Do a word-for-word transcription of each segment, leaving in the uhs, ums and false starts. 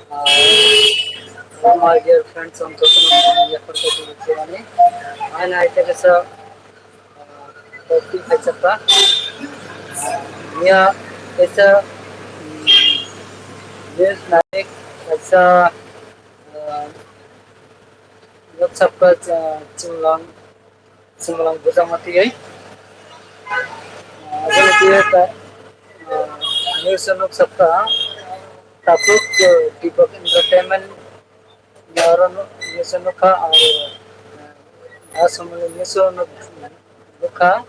Ah, hello, my dear friends, ang Joshua Mani, yakarta dulu kirani. Ang ay taga sa, ah, topic ay chapa. Ya, isa, mm, news naik, isa, ah, WhatsApp ka, ah, chunglang, chunglang bujama tiyai. Ah, aboni tiyo ta, ah, news nuk sakta, tapuk, ah, Deepak Entertainment, aro nuk, news nukha, aro, ah, asomoni news nuk, nukha,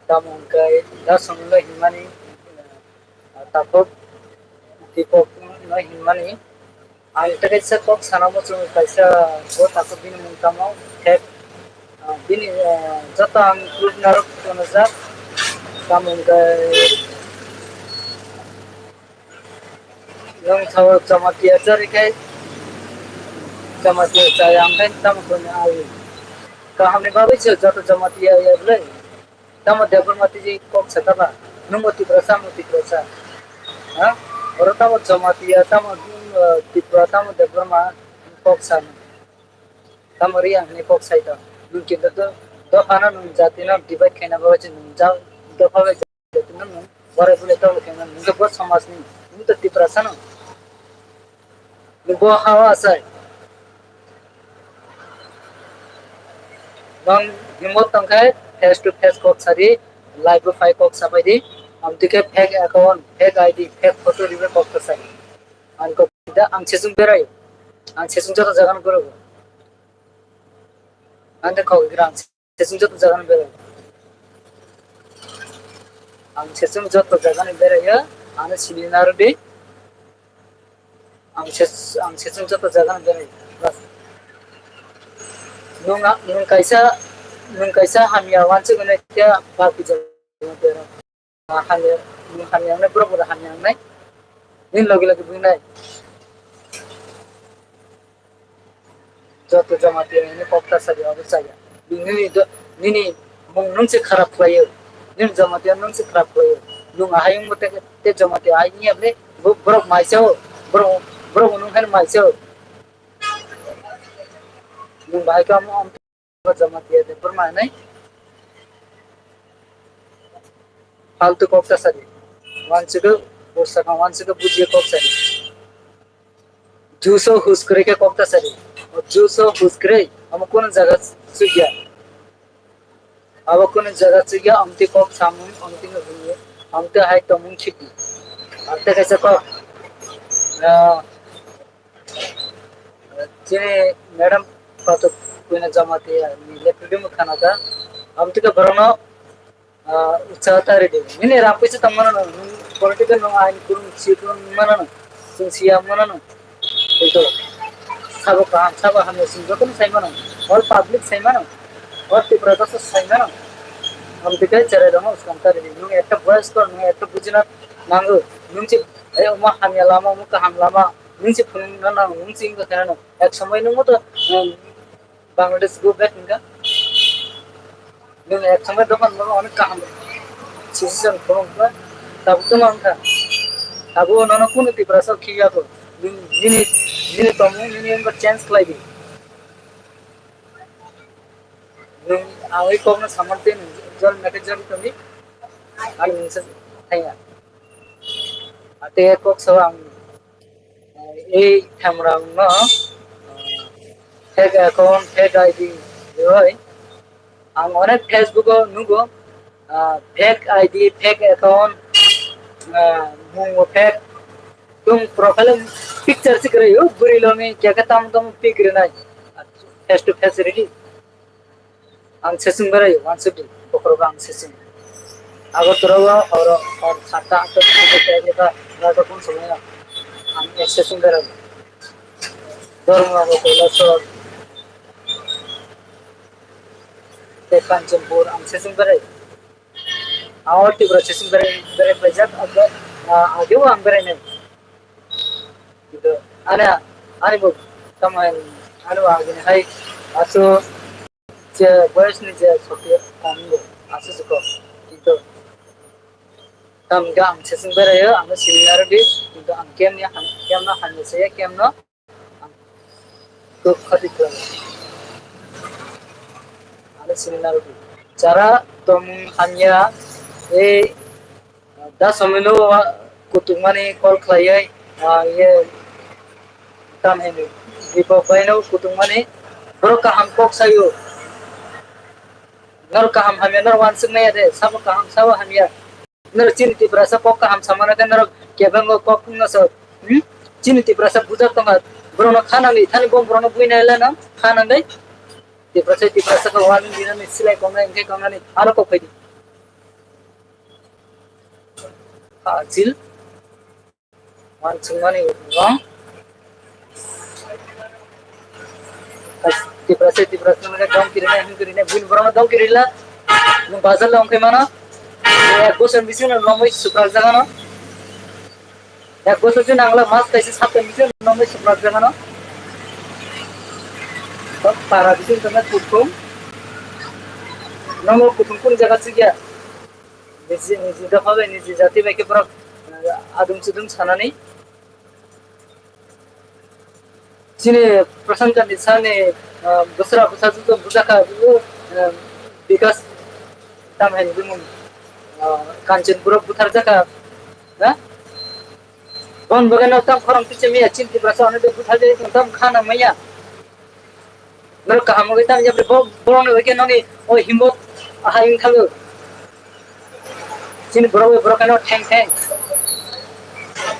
tamo hwnkhe, asomoni hinmani, ah, tapuk, Deepak no hinmani. Ang tei kaisa kok sana muchungo kaisa bo takhuk bini mung tamo, fake, ah, bini, ah, joto ang proof narwk tongjak. Tamo hwnkhe nwng sao Jamatia chari khai, Jamatia chaya ang khai tamo koni ai. Kahamni bagwi se joto Jamatia ya bwlai. Tamo Debbarma tiji kok sa taba? Nwng bo Tiprasa, amo Tiprasa. Ha? Oro tamo Jamatia, tamo, uh, Tripura, tamo Debbarma kok sa. Tamo Riang hwnwi kok sai to. Nwng kintu do, dophano nwng jatino divide khaina bagwi se nwng ja, dopha bai jatino nwng borai bwlai tongwi khaina nwng khe bo somajni, nwng to Tiprasa no. Nwng bo ha-o asai. Nwng himot tongkhe face to face kok sadi, live bo phai kok sapai di. Amtwi khe fake account, fake I D, fake photo riwi kok kwsai. Ang kok da ang sesung berai. Ang sesung joto jaga no goro. Ang de kok gira ang sesung joto jaga no berai. Ang sesung joto jaga no berai ya. Ang sini narwk di. Ang ses-, ang sesung joto jaga no berai. Bas. Nwng a-, nwng kaisa, nwng kaisa hamya wansuk hwnwi khe baki jaga no berai. Ah, hamya, nwng hamya wngnai, borok bo hamya wngnai. Nini logi logi buinai. Joto Jamatia hwnwi kok ta sadi abo chaya. Nini do-, nini mung nwng se kharap khlaio. Nini Jamatia nwng se kharap khlaio. Nwng ahai wngbo te, te Jamatia ahai wngya bwle, bo-, borok maisa o, borok, borok nwng hai maisa o. Nwng bahai khe amo, amo Jamatia de borma hinwi faltu kok ta sadi. Wansukhe bwsakang, wansukhe bujiya kok sadi. Juso hus kwrwi khe kok ta sadi. O juso hus kwrwi amo kunu jaga chukya. Abo kunu jaga chukya, amtwi kok samung, amtwi no hwnwi, amtwi hai tongmung khibi. Amtwi kaisa kok, ah, chini madam Patok Puina Jamatia ni lepridi mwkhana ta. Amtwi khe borokno, ah, utsaho ta ridi. Nini rang puisa tong mano no, political no ain kurung si kurung mano no, chwng siya mano no. Kintu sabo kaham, sabo hamya chwng jotono sai mano. All public sai mano. All Tripura dasa sai mano. Amtwi khe cherai rokno swkang ta ridi. Nwng ekta voice kor, nwng ekta bujina nango. Nwng si, eh, omo hamya lama, omo kaham lama. Nwng si phunukna nango, nwng si wngkha khe no. Ek somoi nwngbo to, um, Bangladesh go back hingka. Nwng ek somoi dophano onek kaham decision phunukha. Tabuk tamo wngkha. Tabuk nono kunu Tiprasa khiya to. Nwng nini, nini tongmung nini wngkha change khlai di. Nwng ang oi kokno samante nwng jol mete jol tongdi. Ani nwngsa thaiya. Ate kok sao ang ei thamrang no, ah, fake account, fake I D rioi. Ang onek Facebook o nugo, ah, fake I D, fake account, ah, mung bo fake. Tung profile picture si kwrwi o bwrwi longi kya khe tam tam pic rwnai. Face to face rili. Ang sesung berai, wansuk di, bokhorogo ang sesung. Agartala o horo, hor satta atta tongkha, tei nokha, raida phone songwi ang, ang sesung berai. Dharmanagar, Kailasor, tei Kanchanpur, ang sesung berai. Ang o Tripura sesung berai, berai paijak, abo, ah, ageo ang berai nai. Kintu ani, ani bo tamo ani bo agini hai asu je boyos ni je sokti kom bo asu se kom. Kintu Tamga ang session berayo, ang seminar di, kintu ang kemni ham-, kemno hamya saya, kemno ang kuk khati khlai. Ang seminar di. Chara tomung hamya, eh, da somino wa kutung mani call khlaiya, ah, ye, tam hini. Ipo baino kutung mani, bro kaham kok sayo. Nor kaham hamya, nor wansuk maya de, sabo kaham, sabo hamya. Nor chini Tiprasa kok kaham samana khe nor kebango kok no so. Hmm? Chini Tiprasa bujak tonga. Borokno khanani, thani bom borokno buina ela no khanani. Tiprasa, Tiprasa ko wani dinani silai kongnai, engke kongnani, aro kok phaidi. Hajil. Wansukmani wrong. Tiprasa, Tiprasa mane dom kirine, hin kirine, buin borokno dom kirila. Nwng bazar lo wngkhe mano. Ek bosor bisingno lomwi suprajak ano. Ek bosor se nangla mas kaisa sapta bising lomwi suprajak ano. Para bising tongna kuthum. Nomo kuthum kuni jaga sikya. Niji, niji dopha bai, niji jati bai khe borok, eh, adum sudum sanani. Chini Prashant Chandni sani, ah, bwsra bwsajwk tong bujaka, uh, ah, Bikas tam hai bumung, ah, Kanchanpura butharjaka, na? Bon bagwi no tam khorang tiche miya chinti brasa ono de butharjak tong tam khana maya. Norok kaham wngwi tam jabri bo, borokni wngkhe noni o himbo ahai wngthago. Chini borok bai borok kano theng theng.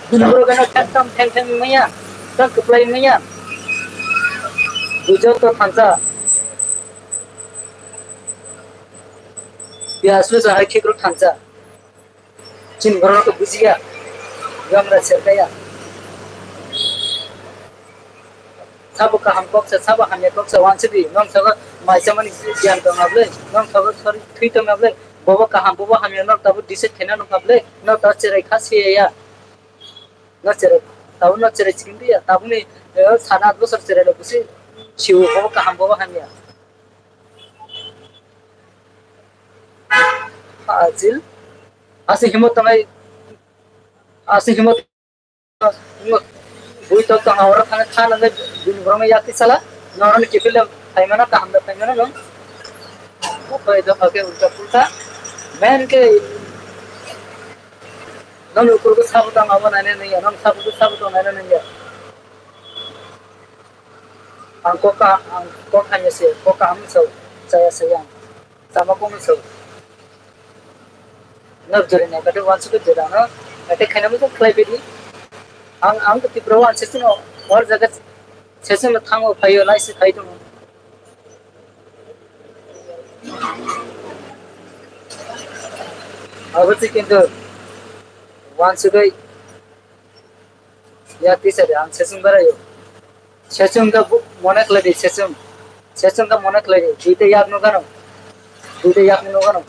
Chini borok kano theng theng theng theng wngmaya. Tang kwplai wngmaya. Bujok to thansa. Piaslu jahai khikrok thansa. Chini borok to bujiya. Yamra serkaya. Sabo kaham kok sa, sabo hamya kok sa, wansidi, nwng sabo maisa mani giyan tong ablai, nwng sabo sori thui tong ablai, bobo kaham, bobo hamya, nwng tabo decide khaina nwng ablai, nwng tabo cherai kha se ya, nwng cherai, tabo nwng cherai chikindi ya, taboni, eh, sana bosor cherai lo busi, siwo bobo kaham, bobo hamya. Ajil, asi himo tongai, asi himo Bui tok tong oro thang kha nang bini borok yakti sala norok ni kiphil phaimano kaham da phaimano nung. Okhoi do oke ulta pulta. Men ke non ukur ko sabu tong abo nai nai ya, non sabu ko sabu tong nai nai ya. Ang kok ka, ang kok hanya se, kok ka ham so, saya sayang. Sama kong so. Nor jori na kate wansu ke jeda no. Kate khaina mo khlai bidi. Ang, ang to Tripura wan session o, hor jaga session o thango phaio, lai se khai tongo. Abo se kintu wansu ke ya tisa de ang session barayo. Session ka bu-, mone khlai di, session. Session ka mone khlai di. Duita yak no gano. Duita yak no gano.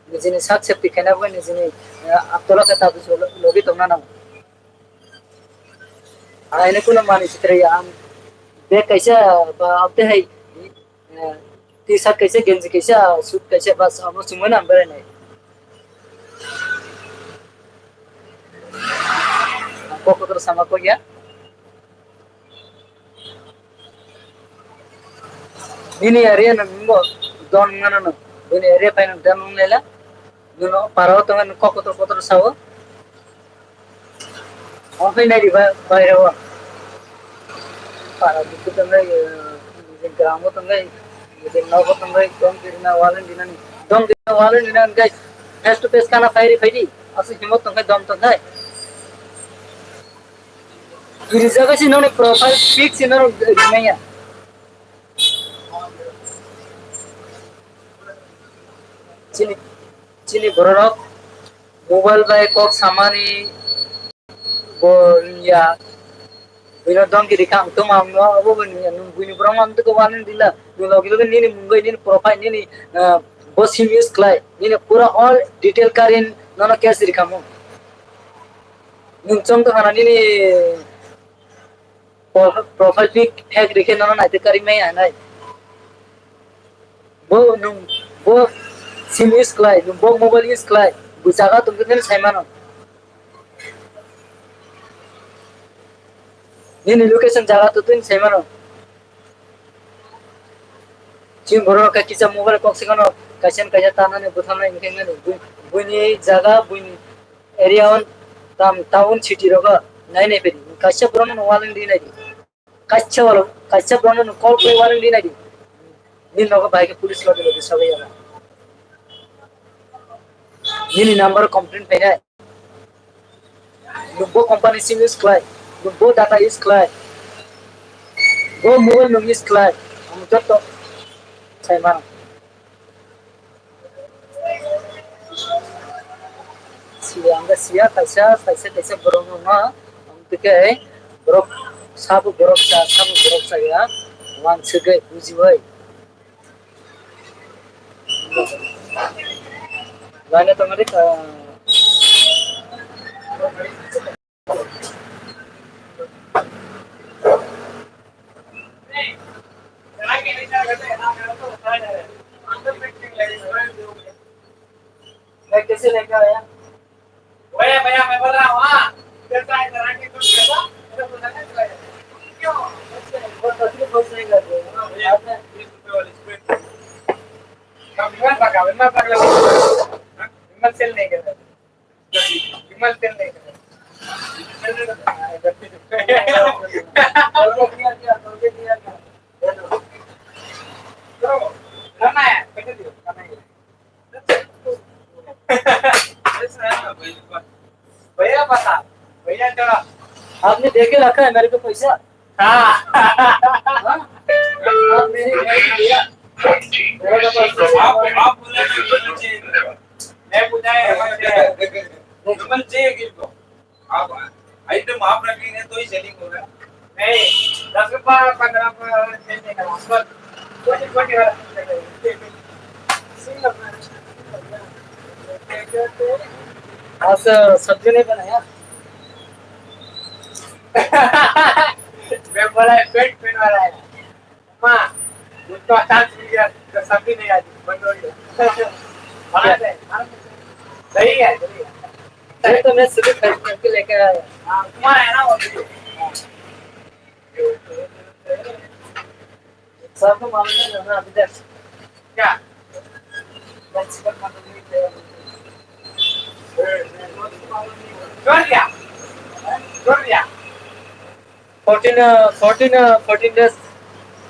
Nijini sak septi khaina bagwi nijini, eh, aktola khe tabuk logi tongna nango. Aini kuno mani chitra ya ang bag kaisa ba abte hai, eh, T-shirt kaisa, genji kaisa, suit kaisa, bas amo chumui nang berai nai. Ang kok kotor sama kok ya. Nini area no nungo don ngano no. Bini area pai no don nung lela. Nuno para o tongo kok kotor kotor sao. Omo phai nai riba baire o. Para bisu tongo, eh, gramo tongo, nogo tongo, dom dirina walen dinani. Dom dirina walen dinani guys. Face to face kana phairi phaidi. Asu himot tongo dom tongo. Girijaga si noni profile pic si noni rimaya. Chini, chini bororok mobile bai kok samani bo ya. Bino dongki rikha ang toma ang no abo bo niya nung buini borok ang toko wani dila. Nung logi logi nini mungoi nini profile nini, ah, bo sim use khlai. Nini pura all detail karin nono case rikha mo. Nung chong tongana nini pro-, profile pic hack rikhe nono naitwi kari maya hinai. Bo nung, bo, SIM use khlai, nwng bo mobile use khlai, bo jaga tongtwtwino sai mano. Nini location jaga tongtwtwino sai mano. Chini borok khe kisa mobile kok se gano kaisa kaisa tanani bwtharnai wngkhe nani bu-, buini jaga, buini area on tam town city rogo nai nai pedi. Kaisa borokno waleng di nai di. Kaisa walo, kaisa borokno nwng call khlai waleng di nai di. Nini nogo bai khe police loge loge sabai yala. Nini number complaint phainai. Nwng bo company sim use khlai, nwng bo data use khlai, bo mobile nwng use khlai, ang joto sai mano. Siya, ang siya, kaisa, kaisa, kaisa borok no ma, ang tike borok sabo borok sa, sabo borok sa ya, wan sege bujibai. Laina tongari ka. Kaise lekha hai? भैया, भैया, मैं बोल रहा हूँ, हाँ। इधर से आए, इधर आके कुछ कैसा? इधर बोला ना, इधर आए। क्यों? वो तकलीफ हो जाएगा, जो आपने हम विमल पकड़ा, विमल पकड़ा। विमल सेल नहीं कर रहा। विमल सेल नहीं कर रहा। करना है, कैसे दियो? करना है। भैया पता, भैया जरा। आपने दे के रखा है मेरे को पैसा? हाँ। हाँ? आप मेरे घर में भैया, मेरे को पैसा आप, आप बोला ना, विमल जी। मैं बुलाया, विमल जी। विमल जी गिर को। आप आइटम आप रखेंगे तो ही सेलिंग होगा। नहीं, दस रुपया, पन्द्रह रुपया, नहीं देगा, बस। छोटी, छोटी वाला। आज सब्जी नहीं बनाया? मैं बोला है, पेट, पेट वाला है। माँ, उसको आसान सुन गया, तो सब्जी नहीं आती, बंद हो गया। बाहर है, बाहर है। सही है, सही है। ये तो मैं सुबह खरीद करके लेके आया। हाँ, तुम्हारा है ना वो? हाँ। सबको मालूम है ना अभी तक? क्या? मैं चिकन खाने के लिए तैयार हूँ। जोर दिया, जोर दिया। Fourteen, uh, fourteen, uh, fourteen days.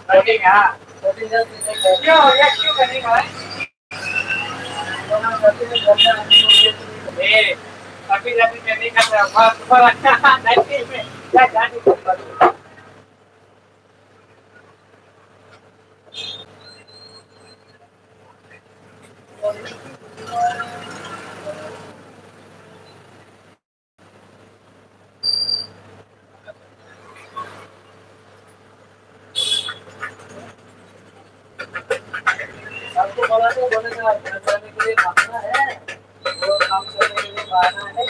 Fourteen, हाँ। Fourteen days में क्या? क्यों हो गया? क्यों करने का है? ए, अभी, अभी मैं नहीं खाता, बस, बस, नहीं, मैं क्या जाने को। सबको बोला तो बोलेगा, घर जाने के लिए भागना है, वो काम करने के लिए भागना है,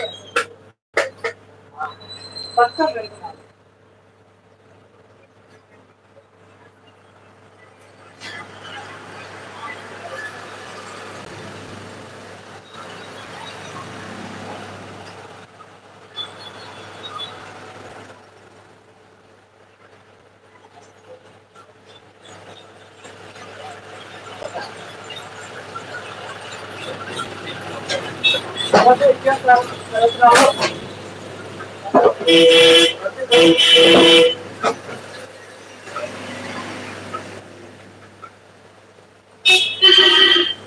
पक्का मेरे को मालूम।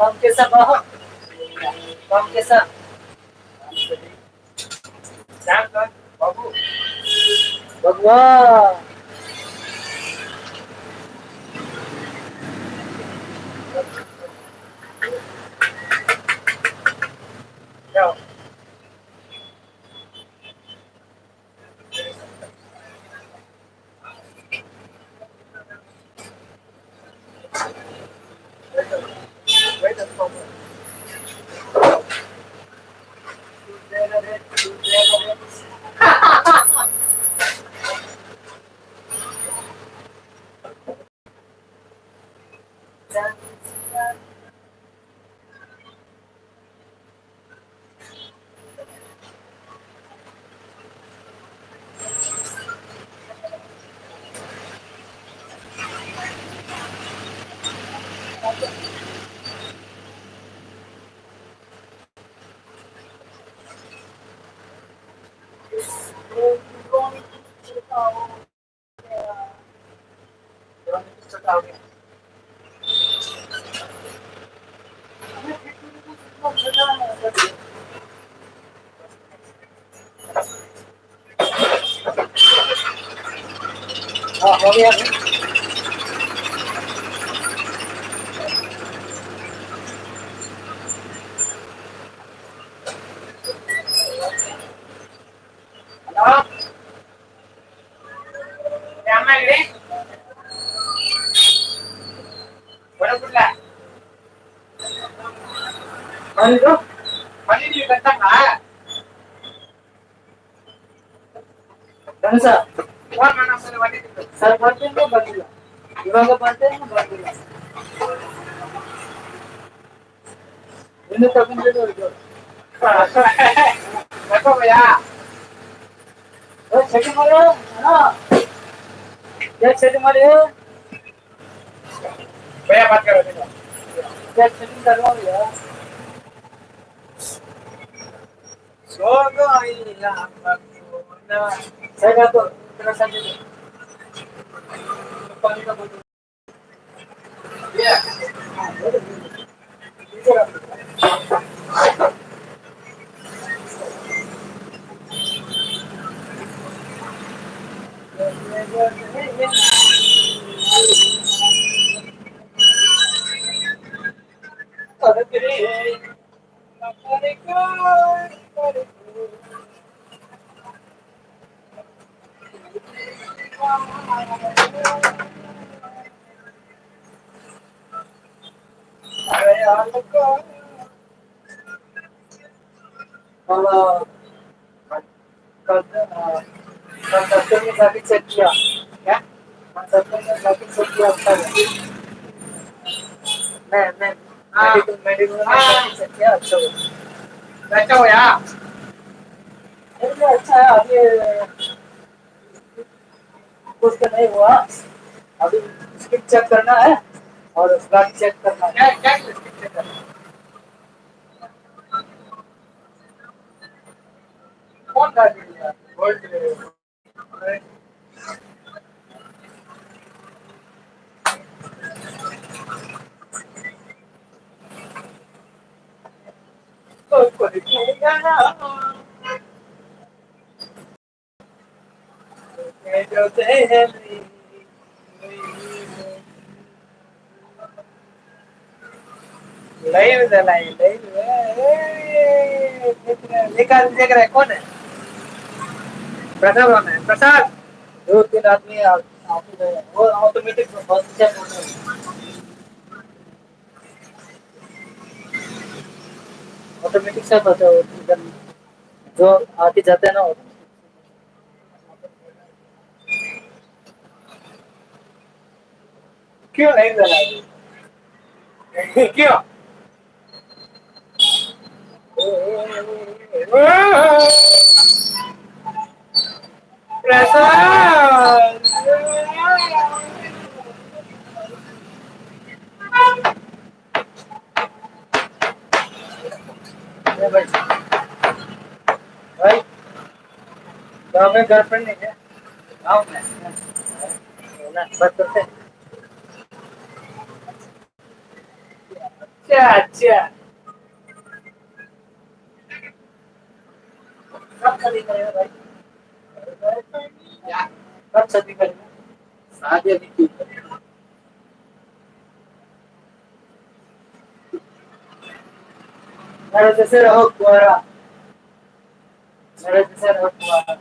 Bang kesa, bang. Bang kesa. Babu. Babu, ah. Sir, ಬರ್ತೀನಿ ಬರ್ಲಿಲ್ಲ. ಇವಾಗ ಬರ್ತೀನಿ ಬರ್ಲಿಲ್ಲ. ಇನ್ನು ತಗೊಂಡಿದ್ದು ಇದು. ಏ, ಸೆಟ್ಟಿಂಗ್ ಮಾಡು. ಅಣ್ಣ. ಏ, ಸೆಟ್ಟಿಂಗ್ ಮಾಡಿ. ಭಯ ಮಾತ್ ಕರೋ. ಏ, ಸೆಟ್ಟಿಂಗ್ ಕರೋ. Hello. Contractor ने जाके चेक किया। क्या? Contractor ने जाके चेक किया उसका। मैं, मैं, हाँ। मेडिकल, मेडिकल ने हाँ। जाके चेक किया, अच्छा हुआ। अच्छा हुआ? अरे, अच्छा है, अभी कुछ तो नहीं हुआ। अभी स्किन चेक करना है और ब्लड चेक करना है। क्या, क्या स्किन चेक करना है? कौन गाड़ी है? गोल्ड। लाइव है, लाइव, लाइव है। ए, देख रहे हैं, निकाल, देख रहे हैं, कौन है? प्रसाद कौन है? प्रसाद। दो तीन आदमी आ-, आते गए। वो ऑटोमेटिक बस से मोटर। ऑटोमेटिक से बस है, वो इधर जो आके जाते हैं ना, क्यों नहीं जला रही? क्यों? प्रसाद। भाई, तो हमें गर्लफ्रेंड नहीं है। गाँव में। ना, बात करते हैं। अच्छा, अच्छा। कब शादी करेगा भाई? क्या? कब शादी करेगा? शादी अभी क्यों करेगा? मेरे जैसे रहो कुंवारा। मेरे जैसे रहो कुंवारा।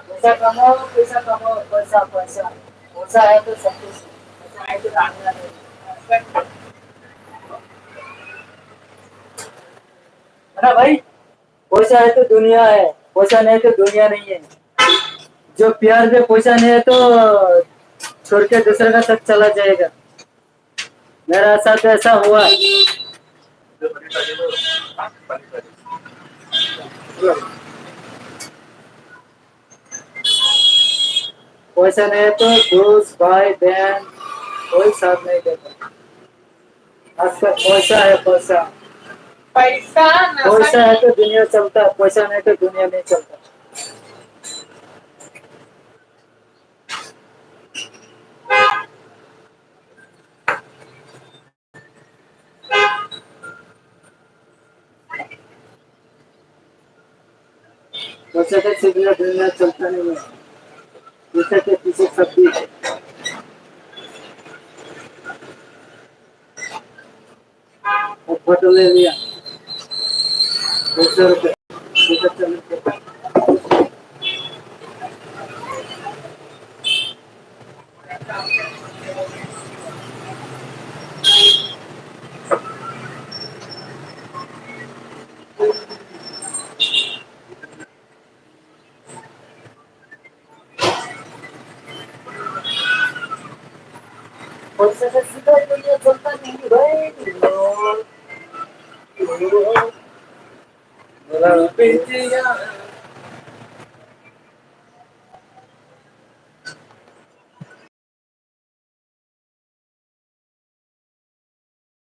पैसा कमाओ, पैसा कमाओ, पैसा, पैसा। पैसा है तो सब कुछ है। पैसा है तो दान नहीं। है ना भाई? पैसा है तो दुनिया है, पैसा नहीं तो दुनिया नहीं है। जो प्यार में पैसा नहीं है तो छोड़ के दूसरे का साथ चला जाएगा। मेरा साथ ऐसा हुआ। पैसा नहीं है तो दोस्त, भाई, बहन कोई साथ नहीं देता। आजकल पैसा है, पैसा। पैसा है तो दुनिया चलता, पैसा नहीं तो दुनिया नहीं चलता। पैसा के सिगरेट दुनिया चलता नहीं है। पैसा के पीछे सब कुछ है। एक बोतल ले लिया, दो सौ रुपये। पैसा का सिगरेट दुनिया चलता नहीं भाई।